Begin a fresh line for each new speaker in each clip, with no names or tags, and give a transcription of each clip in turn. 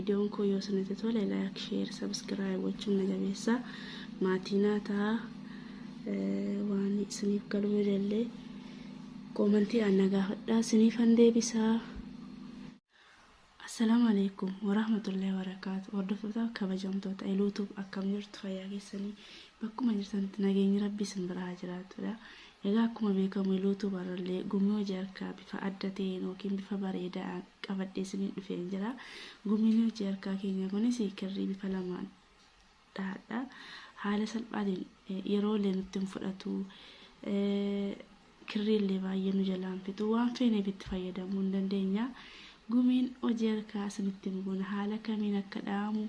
Viidiyoon koo yoo isinitti tole like, share, subscribe gochuun na jabeessaa. Maatii naa ta'aa. Waan isiniif galuu didellee koomantiidhaan na gaafadhaa isiniifan deebisaa. Assalaamu alaikum warahmatullahi wabarakaatu. Hordoftoota kabajamtoota Eluutuub akkam jirtu fayyaa keessanii bakkuma jirtanitti nageenyi rabbi isin bira haa jiraatudha. Egaa akkuma beekamu Eluutuub har'allee gumii hojii harkaa bifa adda ta'een yookiin bifa bareedaadhaan qabadhee isiniin dhufeen jira. Gumiin hojii harkaa keenya kunis kirrii bifa lamaan dhahadha. Haala salphaatiin yeroo illee nutti hin fudhatu. Kirrii illee baay'ee nu jalaan fixu. Waan feeneef itti fayyadamuu hin dandeenya. Gumiin hojii harkaa isinitti himu kun haala kamiin akka dhahamu,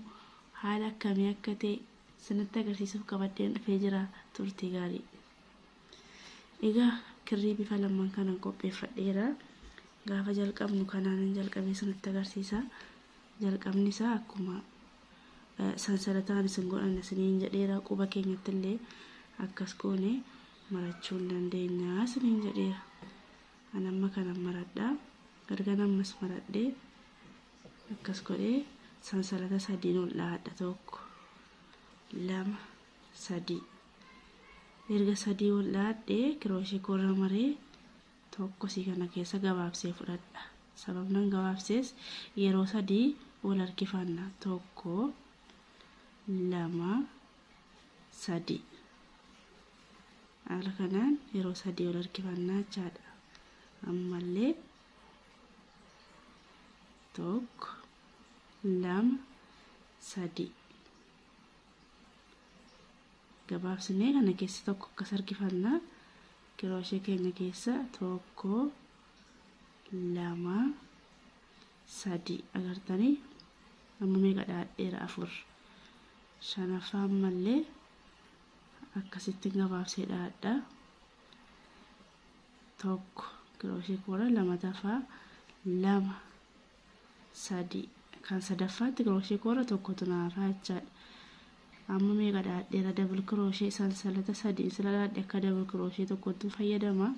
haala akkamii akka ta'e isinitti agarsiisuuf qabadheen dhufee jira. Turtii gaarii. Egaa kirrii bifa lamaan kanan qopheeffadheera. Gaafa jalqabnu kanaanan jalqabee isinitti agarsiisa. Jalqabni isaa akkuma sansalataan isin godhanna isiniin jedheera quba keenyatti illee akkas goone marachuu hin dandeenya isiniin jedheera. An amma kanan maradha. Ergan ammas maradhee akkas godhee sansalata sadiin ol dhahadha tokko lama sadii. Erga sadii ol dhahadhee kirooshee koorra maree tokko isii kana keessa gabaabsee fudhadha. Sababnan gabaabsees yeroo sadii wal harkifanna. Tokko, lama, sadii. Haala kanaan yeroo sadii wal harkifannaa jechaadha. Ammallee tokko, lama, sadii. Gabaabsinee kana keessa tokko akkas harkifanna. Kirooshee keenya keessa tokko, lama, sadii agartanii amma meeqa dhaadheera afur. Shanaffaa ammallee akkasitti gabaabsee dhaadha. Tokko kirooshee koora lama tafaa lama sadii kan sadaffaatti kirooshee koora tokkotu na hafaa jechaadha. Amma meeqa dhaadheera dabl kirooshee sansalata sadii sila dhaadhe akka dabl kirooshee tokkotti fayyadama.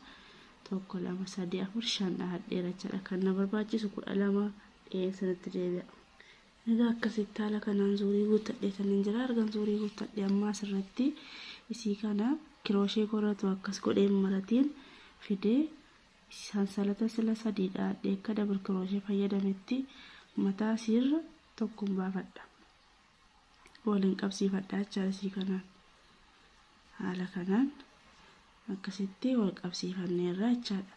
Tokko lama sadii afur shan dhaadheera jechaadha. Kan na barbaachisu 12 dhiyeessanatti deebi'a. Egaa akkasitti haala kanaan zuurii guuttadhee kanin jira. Ergan zuurii guuttadhee amma asirratti isii kana kirooshee kooratu akkas godhee maratiin fidee sansalata sila sadii dhaadhee akka dabl kirooshee fayyadametti mataa isiirra tokkoon baafadha. Waliin qabsiifadha jechaadha isii kanaan. Haala kanaan akkasitti wal qabsiifanneerra jechaadha.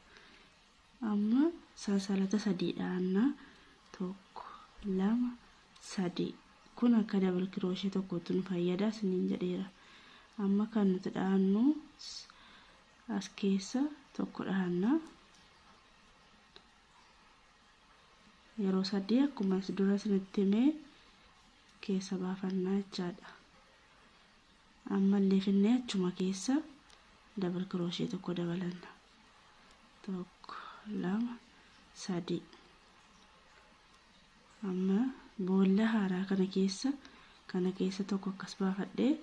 Amma sansalata sadii dhaanna tokko lama sadii kun akka dabal kirooshee tokkotti nu fayyada isiniin jedheera. Amma kan nuti dhaannu as keessa tokko dhaanna. Yeroo sadii akkuma dura isinitti himee keessa baafannaa jechaadha. Ammallee finnee achuma keessa dabal kirooshee tokko dabalanna. Tokko lama sadii. Amma boolla haaraa kana keessa tokko akkas baafadhee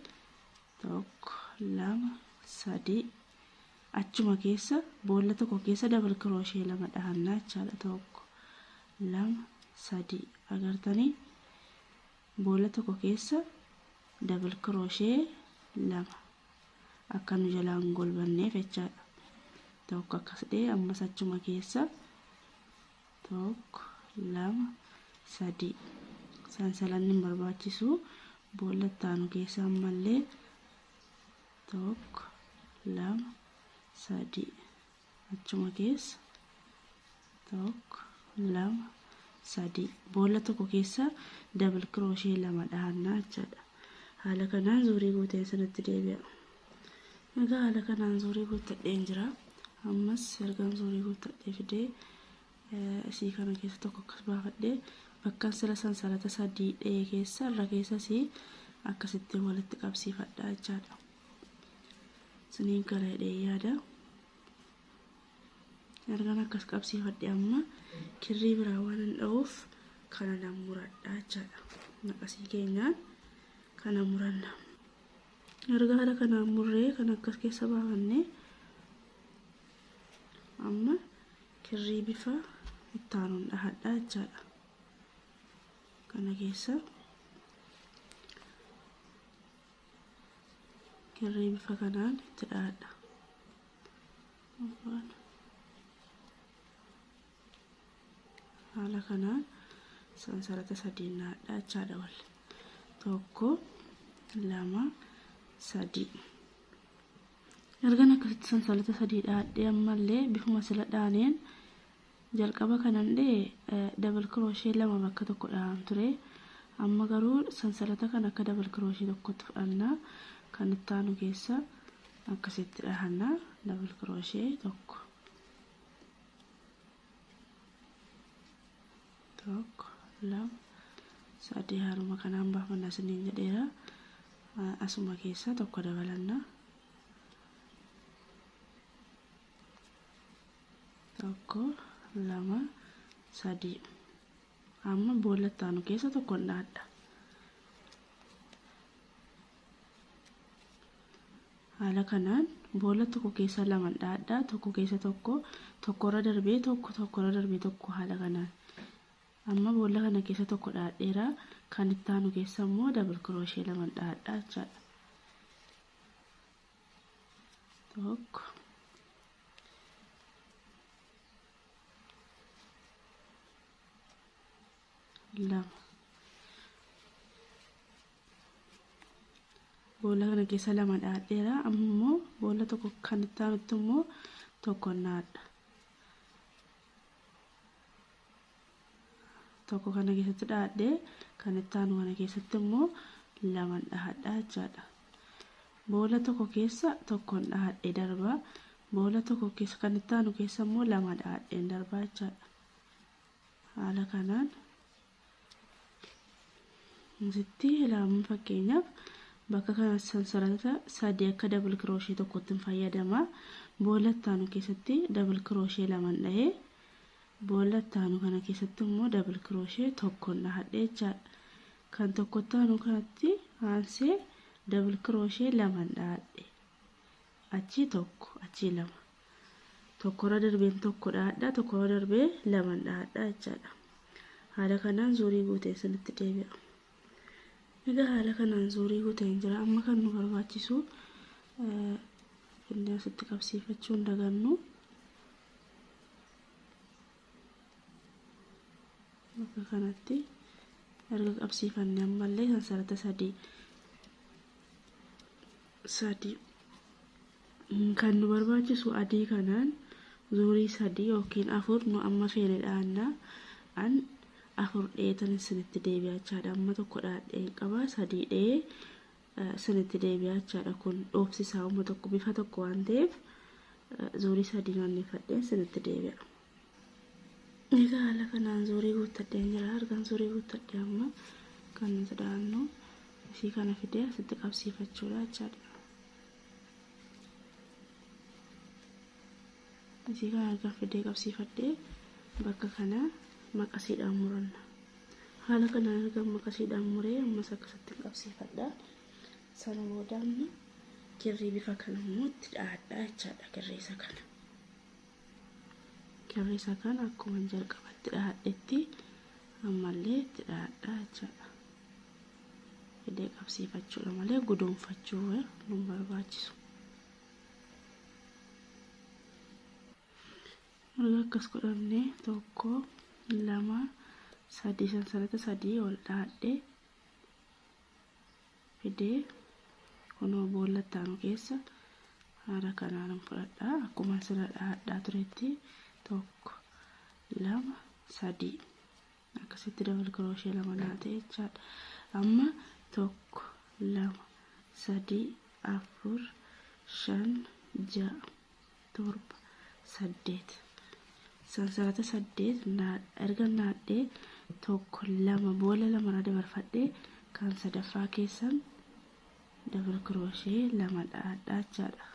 tokko lama sadii achuma keessa boolla tokko keessa dabal kirooshee lama dhahannaa jechaadha. Tokko lama sadii agartanii boolla tokko keessa dabal kirooshee lama akka nu jalaan golbanneef jechaadha. Tokko akkas dhee ammas achuma keessa tokko lama sadii sansalanni hin barbaachisu boolla ittaanu keessa ammallee tokko lama sadii achuma keessa tokko lama sadii boolla tokko keessa dabal kirooshee lama dhahannaa jechaadha. Haala kanaan zuurii guuteen sanatti deebi'a. Egaa haala kanaan zuurii guuttadheen jira. Ammas ergaan zuurii guuttadhee fidee isii kana keessa tokko akkas baafadhee bakkan sila sansalata sadii dhee keessa irra keessas akkasitti walitti qabsiifadha jechaadha. Isiniin gala jedhee yaada. Ergan akkas qabsiifadhe amma kirrii biraa waan hin dha'uuf kana nan muradha jechaadha. Maqasii keenyaan kana muranna. Erga haala kanaan murree kan akkas keessa baafannee amma kirrii bifa ittaanuun dhahadha jechaadha. Kana keessa kirrii bifa kanaan itti dhahadha. Haala kanaan sansalata sadiin dhahadha jechaadha wal. 1 2 3. Ergan akkasitti sansalata sadii dhahadhee ammallee bifuma sila dhaaneen jalqaba kanan dhee double crochet 2 bakka tokko dhahan ture. Amma garuu sansalata kan akka double crochet tokkotti fudhanna. Kan itti aanu keessa akkasitti dhahanna double crochet 1 1 2 3 haaluma kanaan baafanna isiniin jedheera. Asuma keessa tokko dabalanna. 1 2 3. Amma boolla itti aanu keessa tokko dhahadha. Haala kanaan boolla tokko keessa 2 dhahadha. Tokko keessa tokko, tokkorra darbee tokko, tokkorra darbee tokko haala kanaan. Amma boolla kana keessa tokko dhahadheera. Kan itti aanu keessa immoo double crochet 2 dhahadha jechaadha. 1 2. Boolla kana keessa 2 dhahadheera. Amma immoo boolla tokko kan itti aanutti immoo tokko dhahadha. Tokko kana keessatti dhahadhee kan itti aanu kana keessatti immoo 2 dhahadha jechaadha. Boolla tokko keessa tokko dhahadhee darba. Boolla tokko keessa kan itti aanu keessa immoo 2 dhahadhee darba jechaadha. Haala kanaan asitti ilaaluun fakkeenyaaf bakka kana sansalata sadii akka double crochet tokkotti fayyadama. Boolla itti aanu keessatti double crochet 2 dhahee boolla itti aanu kana keessatti immoo double crochet tokko dhahadhee jechaadha. Kan tokkotti aanu kanatti aansee double crochet 2 dhahadhe. Achii tokko, achii lama. Tokkorra darbeen tokko dhahadha, tokkorra darbee 2 dhahadha jechaadha. Haala kanaan zuurii guutee sanitti deebi'a. Egaa haala kanaan zuurii guuteen jira. Amma kan nu barbaachisu inni asitti qabsiifachuu hin dagannu. Bakka kanatti erga qabsiifanne ammallee sansalata sadii kan nu barbaachisu adii kanaan zuurii 3 yookiin 4 nu amma feene dhahanna. An 4 dheetan isinitti deebi'a jechaadha. Amma tokko dhahadheen qaba, 3 dhee isinitti deebi'a jechaadha. Kun dhoofsisaa uma tokko bifa tokko waan ta'eef zuurii 3 naanneffadheen isinitti deebi'a. Egaa haala kanaan zuurii guuttadheen jira. Argan zuurii guuttadhee amma kan nuti dhahannu ishii kana fidee asitti qabsiifachuudha jechaadha. Ishii kana argan fidee qabsiifadhee bakka kana maqasiidhaan muranna. Haala kanaan argan maqasiidhaan muree ammas akkasitti qabsiifadha. Sana booda amma kirrii bifa kana immoo itti dhahadha jechaadha. Kirrii isa kana. Kirrii isa kana akkuma jalqabatti dhahadhetti ammallee itti dhahadha jechaadha. Fidee qabsiifachuudha malee guduunfachuu nu barbaachisu. Erga akkas godhamne 1 2 3 sansalata 3 ol dhahadhee fidee kunoo boolla itti aanu keessa haala kanaan fudhadha. Akkuma sila dhahadhaa turetti 1 2 3 akkasitti double crochet 2 naa ta'e jechaadha. Amma 1 2 3 4 5 6 7 8 sansalata 8 erga naadhee 1 2 boolla 2 irra dabarfadhee kan sadaffaa keessan double crochet 2 dhahadhaa jechaadha.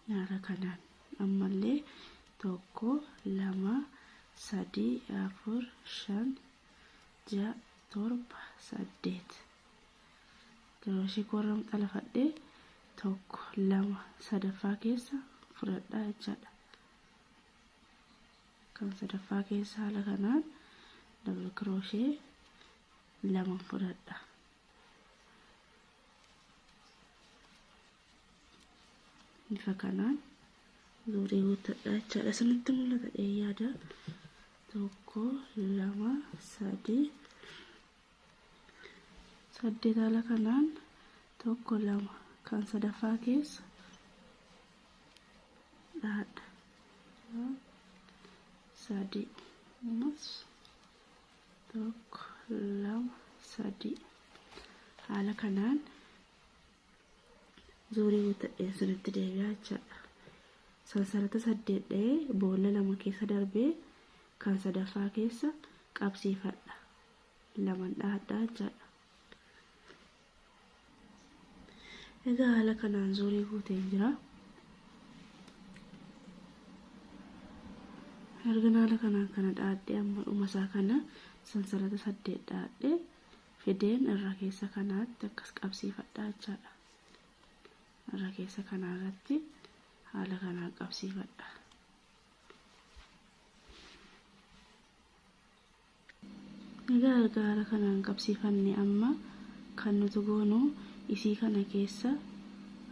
Haala kanaan ammallee 1 2 3 4 5 6 7 8 Kiroshee koorra xalafadhee 1 2 sadaffaa keessa fudhadhaa jechaadha. Kan sadaffaa keessa haala kanaan double crochet 2 fudhadha. Bifa kanaan zuurii guuttadha jechaadha. Isinitti mul'ata yaada. 1 2 3 8 haala kanaan 1 2 kan sadaffaa keessa dhahadha. 3 ammas 1 2 3 haala kanaan zuurii guuttadheen sunitti deebi'aa jechaadha. Sansalata 8 dha'ee boolla 2 keessa darbee kan sadaffaa keessa qabsiifadha. 2 dhahadha jechaadha. Egaa haala kanaan zuurii guuteen jira. Erga haala kanaan kana dhahadhee amma dhuma isaa kana sansalata 8 dhahadhee fideen irra keessa kanaatti akkas qabsiifadha jechaadha. Irra keessa kanaarratti haala kanaan qabsiifadha. Egaa erga haala kanaan qabsiifanne amma kan nuti goonu isii kana keessa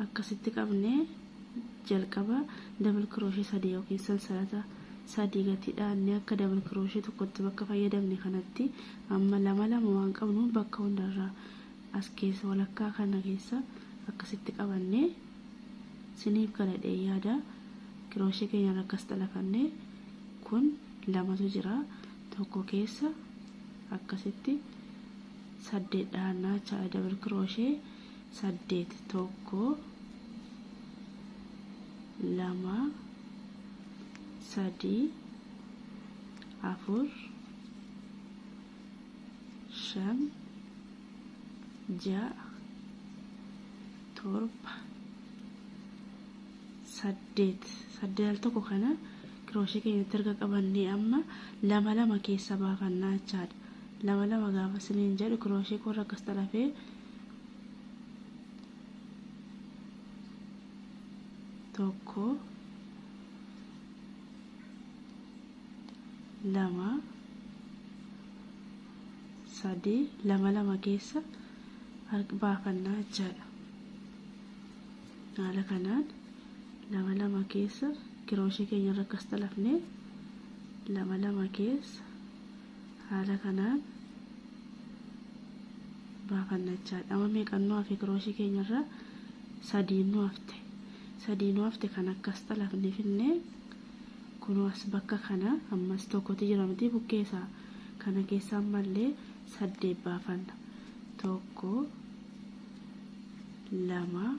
akkasitti qabnee jalqaba double crochet 3 yookiin sansalata 3 gati dhaannee akka double crochet tokkotti bakka fayyadamne kanatti amma lama lama waan qabnu bakka hundarraa as keessa walakkaa kana keessa akkasitti qabannee siniif galadhee yaada. Kirooshee keenyaan akkas xalafannee kun lamatu jira, tokko keessa akkasitti 8 dhahannaa jechaadha. Double crochet 8 1 2 3 4 5 6 7 8 8 al tokko kana kirooshee keenyatti erga qabannee amma lama lama keessa baafannaa jechaadha. Lama lama gaafa isiniin jedhu kirooshee korra akkas xalafee tokko lama sadii lama lama keessa baafannaa jechaadha. Haala kanaan lama lama keessa kirooshee keenya irra akkas xalafnee lama lama keessa haala kanaan baafanna jechaadha. Amma meeqannoo hafe kirooshee keenya irra sadii nu hafte. Sadii nu hafte kan akkas xalafnee finnee kunoo as bakka kana ammas tokkotu jira miti bukkeessa kana keessa ammallee 8 baafanna. 1 2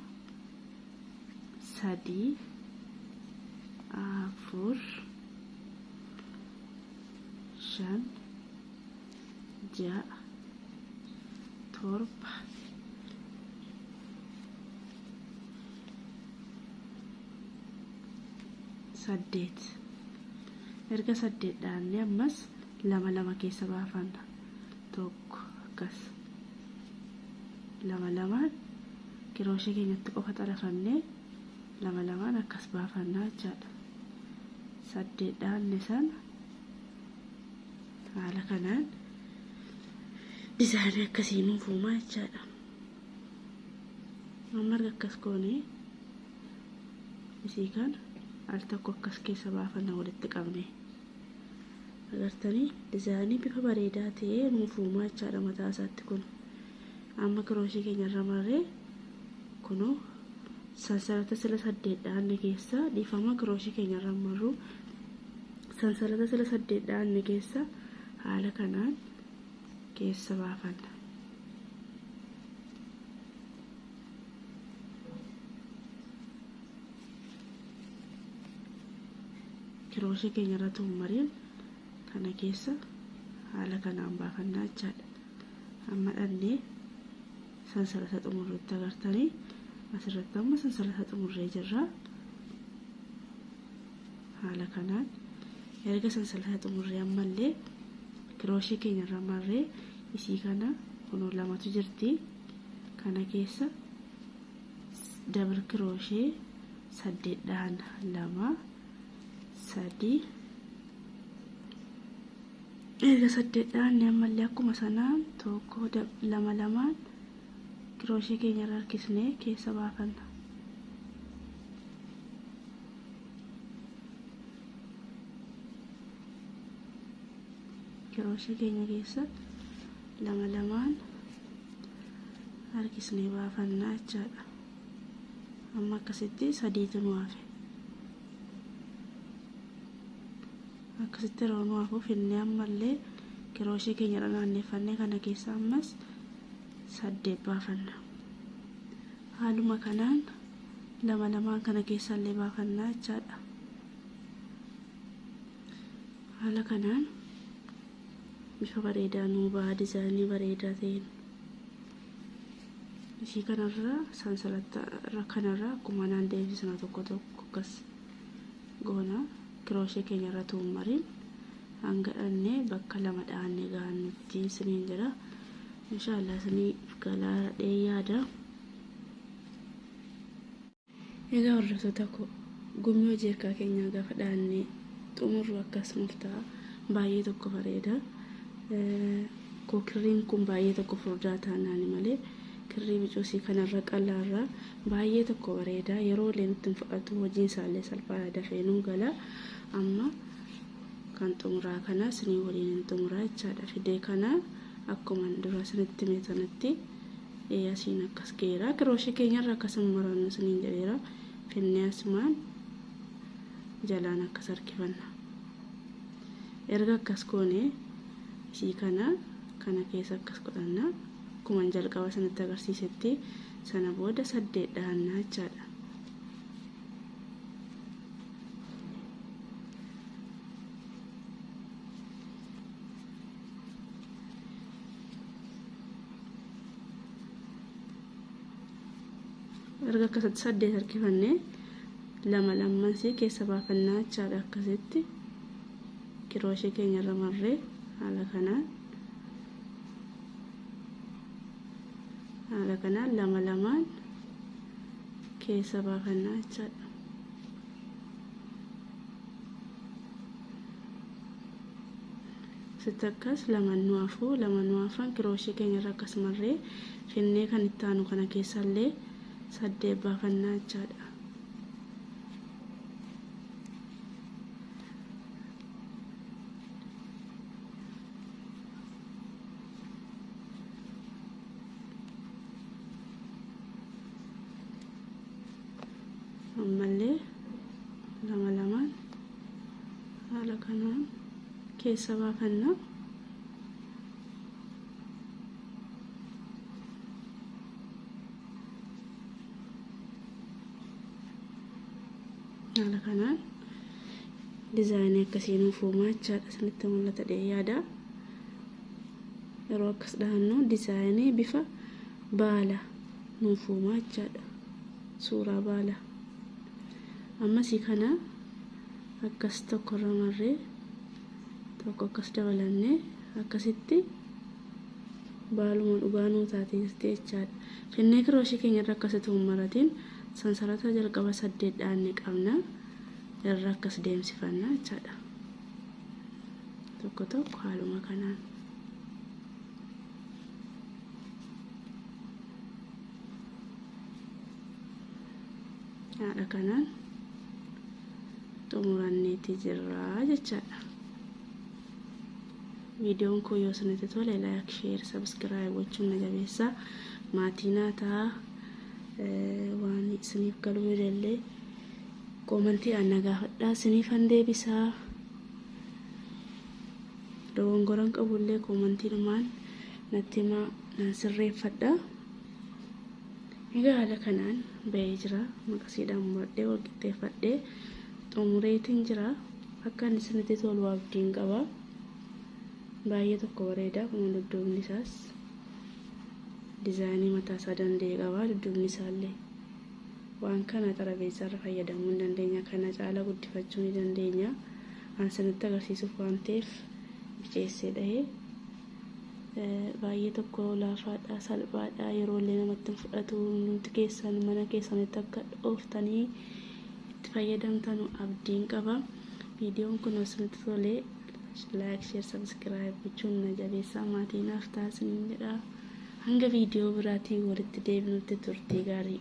3 4 5 6 7 8. Erga 8 dhaannee ammas lama lama keessa baafanna. Tokko akkas lama lamaan kirooshee keenyatti qofa xalafannee lama lamaan akkas baafannaa jechaadha. 8 dhaanne sana haala kanaan dizaayinii akkasii nuuf uumaa jechaadha. Amma erga akkas goonee isii kana al tokko akkas keessa baafanna walitti qabne. Agartanii dizaayinii bifa bareedaa ta'ee nuuf uumaa jechaadha mataa isaatti kun. Amma kirooshee keenya irra marree kunoo sansalata sila 8 dhaanne keessa dhiifama kirooshee keenya irra marru sansalata sila 8 dhaanne keessa haala kanaan keessa baafanna. Kirooshee keenya irra tummariin kana keessa haala kanaan baafannaa jechaadha. Amma dhannee sansalata xumurrutti agartanii asirratti amma sansalata xumurree jirra. Haala kanaan erga sansalata xumurree ammallee kirooshee keenya irra marree isii kana kunoo lamatu jirti. Kana keessa double crochet 8 dhaana 2 3 Erga 8 dhaanne ammallee akkuma sanaan 1 2 2 kirooshee keenya irra harkisnee keessa baafanna. Kirooshee keenya keessa 2 2 harkisnee baafannaa jechaadha. Amma akkasitti 3tu nu hafe. Akkasitti yeroo nu hafu finnee ammallee kirooshee keenya irra naanneffannee kana keessa ammas 8 baafanna. Haaluma kanaan 2 2 kana keessa illee baafannaa jechaadha. Haala kanaan bifa bareedaa nuu baha, dizaayinii bareedaa ta'een. Ishii kanarra sansalata irra kanarra akkuma naan deebisna tokko tokko akkas goona. Kirooshee keenya irra tuummariin hanga dhannee bakka 2 dhaannee gahannutti isiniin jedha. Inshaallah isiniif galaa dhee yaada. Egaa hordoftoota koo gumii hojii harkaa keenyaa gaafa dhaannee xumurru akkas nuuf ta'a. Baay'ee tokko bareeda. Koo kirriin kun baay'ee tokko furdaa taanaani malee kirrii bicuusii kanarra qalaarra baay'ee tokko bareeda. Yeroo illee nutti hin fudhatu, hojiin isaallee salphaadha, dafee nuu gala. Amma kan xumuraa kana isinii waliin hin xumuraa jechaadha. Fidee kana akkuma dura isinitti hime sanatti asiin akkas geera. Kirooshee keenyarra akkasuma marannu isiniin jedheera. Finnee asumaan jalaan akkas harkifanna. Erga akkas goone ishii kana keessa akkas godhanna. Akkuma jalqaba sanatti agarsiisetti sana booda 8 dhahannaa jechaadha. Erga akkasitti 8 harkifannee 2 lammansii keessa baafannaa jechaadha. Akkasitti kirooshee keenya irra marree haala kanaan 2 lamaan keessa baafannaa jechaadha. Sitti akkas 2 nu hafu, 2 nu hafan kirooshee keenya irra akkas marree finnee kan itti aanu kana keessallee 8 baafannaa jechaadha. Ammallee 2 lamaan haala kanaan keessa baafanna. Haala kanaan dizaayinii akkasii nuuf uumaa jechaadha. Isinitti mul'ata dhee yaada. Yeroo akkas dhahannu dizaayinii bifa baala nuuf uumaa jechaadha. Suuraa baala. Ammasii kana akkas tokko irra marree tokko akkas dabalannee akkasitti baaluma dhugaa nuu taatee jirti jechaadha. Finnee kirooshee keenya irra akkasitti hin maratiin sansalata jalqaba 8 dhaanne qabna. Irra akkas deemsifanna jechaadha. Tokko tokko haaluma kanaan. Haala kanaan xumuranneeti jirra jechaadha. Viidiyoon kun yoo isinitti tole like, share, subscribe gochuun na jabeessaa. Maatii naa ta'aa. Waan isiniif galuu illee koomantiidhaan na gaafadhaa, isiniifan deebisaa. Dogongoran qabullee koomantiidhumaan natti himaa, nan sirreeffadha. Egaa haala kanaan bahee jira. Maqasiidhaan muradhee wal qixxeeffadhee xumureetiin jira. Akka inni isinitti tolu abdiin qaba. Baay'ee tokko bareeda. Kun dudduubni isaas dizaayinii mataa isaa danda'e qaba. Dudduubni isaallee waan kana xarabeessaa irra fayyadamuu hin dandeenya. Kana caala guddifachuu ni dandeenya. An isinitti agarsiisuuf waan ta'eef biceessee dhahee. Baay'ee tokko laafaadha, salphaadha, yeroo illee namatti hin fudhatu. Nuti keessan mana keessanitti akka dhooftanii itti fayyadamtanu abdiin qaba. Viidiyoon kun isinitti tolee Like, share, subscribe gochuun na jabeessaa, maatii naaf taasisaniin jedha. Hanga viidiyoo biraatiin walitti deebinutti turtii gaarii.